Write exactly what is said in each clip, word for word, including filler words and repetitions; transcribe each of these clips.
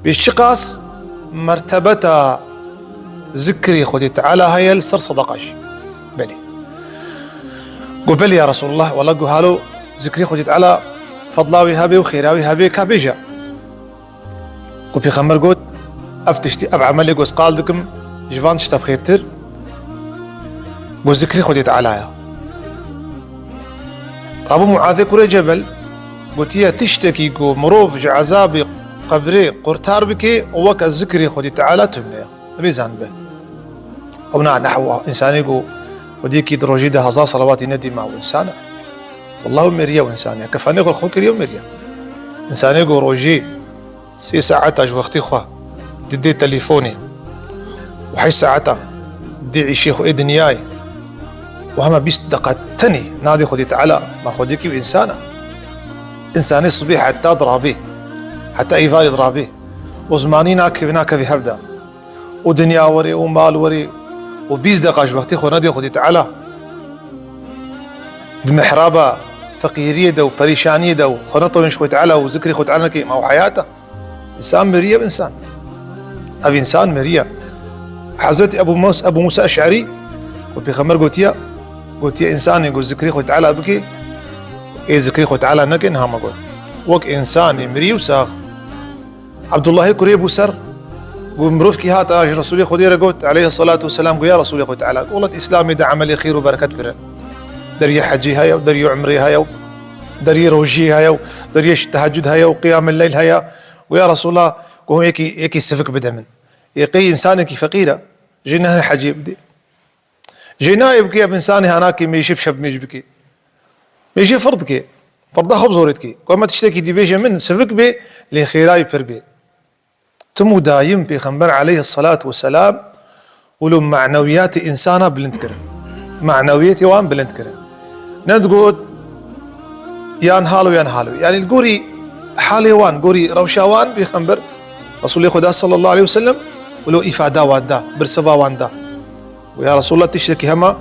Bê çiqas mertebeta zikrê Xwedê Teala heye li ser sedeqa jî? Belê. Got, belê ya Resulullah, wela got, halo zikrê Xwedê Teala fedla wî hebe û xêra wî hebe, ka bêje. Got, Pêxember got, ev tiştî, ev emelê got, ez qal dikim ji van tişta bi xêrtir, got, zikrê Xwedê Teala ya. Rabû Muazê kurê Cebel, gotiye, tiştekî ku mirov ji ezabê qebrê qurtar bike, weke zikrê Xwedê Teala tune ye. Nibê zanibe. Ew na nehwa, însanê ku Xwediyekî di rojê de hezar salawatî nedî, ma ew însan e? Wallah, ew meriye ew însanê. Kefanê xwe xwe kiriye û meriye. Însanê ku rojê sê saeta ji wextê xwe didê telîfonê û heşt saeta dê îşê xwe ê dinyayê û hema bîst deqa tenê nadê Xwedê Teala, ma Xwediyekî ew însan e? Însanê sibê heta dirabê, heta îvarê dirabê û zimanî nakeve, nakeve hev de. Û dinya were û mal were û bîst deqa ji wextê xwe nedê Xwedê Teala. Di mihraba feqîriyê de û perîşaniyê de û xwe netewên ji Xwedê Teala û zikrê Xwedê Teala neke, ma ew heyat e? Însan miriye ev însan. Ev însan miriye. Hezretî Ebu Mus-, Ebu Musa Eş'erî, ku Pêxember gotiye, gotiye, însanê ku zikrê Xwedê Teala bike, ê zikrê Xwedê Teala neke, niha me got. Wek însanê mirî û sax. Abdullahê kurê bû ser, got, mirovkî hata ji Resûlê Xwedê re got, aleyhissalatu vesselam, got, ya Resûlê Xwedê Teala, got, welat Îslamê de emelê xêr û bereket pir e. Deriyê hecî heye, deriyê umrê heye, deriyê rojiyê heye, deriyê tehecud heye û qiyamul leyl heye. Got, ya Resûlullah, got, hûn yekî, yekî sivik bide min. Ê qey însanekî feqîr e, jê nehne hecê bidê. Jê nayê bike ev însanê hanakê mêşê bi şev mêj bike. Mêşê fird dike. Firda xwe bi zorê dike. Ku me tiştekî dî bêje min sivik bê, lê xêrayî pir bê. Tim û dayim Pêxember aleyhissalatu vesselam wilo manewiyatê însana bilind kirin. Manewiyetê wan bilind kirin. Ne digot, yan halo yan halo. Yanî li gorî halê wan, gorî rewşa wan Pêxember, Resûlê Xweda sallallahu aleyhi ve sellem, wilo îfada wan da, birsiva wan da. Û ya Resûlullah tiştekî hema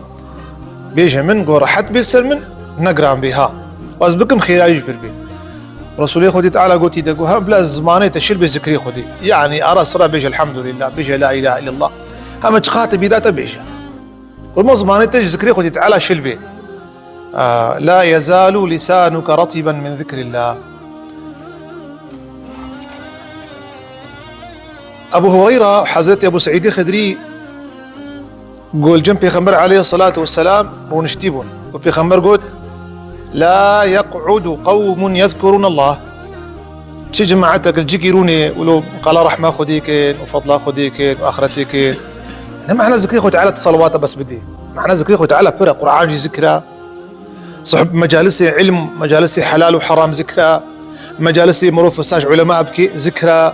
bêje min, got, rehet bê ser min, ne giran bê ha. Û ez bikim xêrayî jî pir bê. Resûlê Xwedê Teala gotî de, got, hem bila zimanê te şil bê zikrê Xwedê. Yanî ara sira bêje elhamdulillah, bêje la ilahe illallah. Hema çiqa te bîra te bêje. Got, ma zimanê te ji zikrê Xwedê Teala şil bê. A, la yezalu lisanuke ratiben min zikrillah. Ebu Hureyra, Hezretî Ebu Seîdê Xidrî, got, li cem Pêxember aleyhissalatu vesselam rûniştî bûn. Û Pêxember got, la yeq'udu qewmun yezkurûnallah. Çi cemaetek li cîkî rûnê, wilo qala rehma Xwedê kin, û fadla Xwedê kin, û axretê kin. Ne mehna zikrê Xwedê Teala, salawata bes bidê. Mehna zikrê Xwedê Teala pir e, Qur'an jî zikr e. Sohb-, mecalisê ilm, mecalisê helal û heram zikr e. Mecalisê mirov fesaj ulema bike zikr e.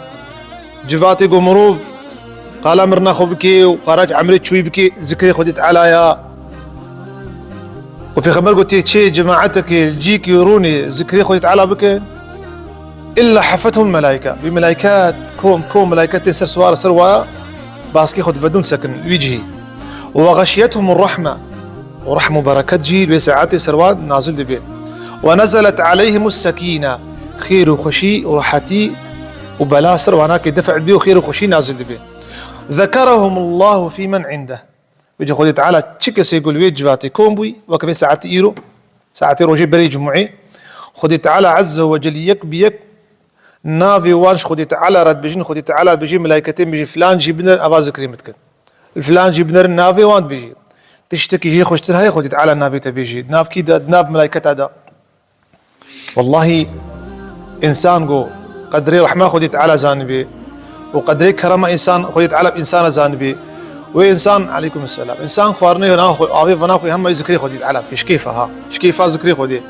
Civatê ku mirov qala mirina xwe bike û qaraç emrê çûyî bike, zikrê Xwedê Teala ya. Û Pêxember gotiye, çê cemaetekê li cîkî rûnê zikrê Xwedê Teala bikin, illa hafethum melaike. Bi melaiket, kom, kom melaiket tên ser siwar ser wa, baskê xwe divedûn sekin, wî cihî. Ve xeşiyethum rahme. Û rehm û bereket jî li wê saetê ser wan nazil dibe. Ve nezelet aleyhimus sekîne. Xêr û xweşî û rehetî û bela ser wan nake, def dibe û xêr û xweşî nazil dibe. Zekerehumullahu fîmen indeh. Vêca Xwedê Teala çi kesê ku li wê civatê kom bûyî, weke vê saetê îro, saetê rojê berê cumûê, Xwedê Teala Azze ve Celle yek bi yek navê wan ji Xwedê Teala re dibêjin, Xwedê Teala dibêjê, melayketên bêjê, filan jî binerin, eva zikrê min dikin. Filan jî binerin, navê wan dibêjê. Tiştekî jê xweştir heye, Xwedê Teala navê te bêjê. Di nav kî de? Di nav melayketa de. Wellahî, însan ku qedrê rehma Xwedê Teala zanibê û qedrê kerema însan, Xwedê Teala bi însana zanibê. Wê însan, aleykum selam, însan xwarinê vana xwe, avê vana xwe, hema zikrê Xwedê Teala bike, ji kêfa ha, ji kêfa zikrê Xwedê.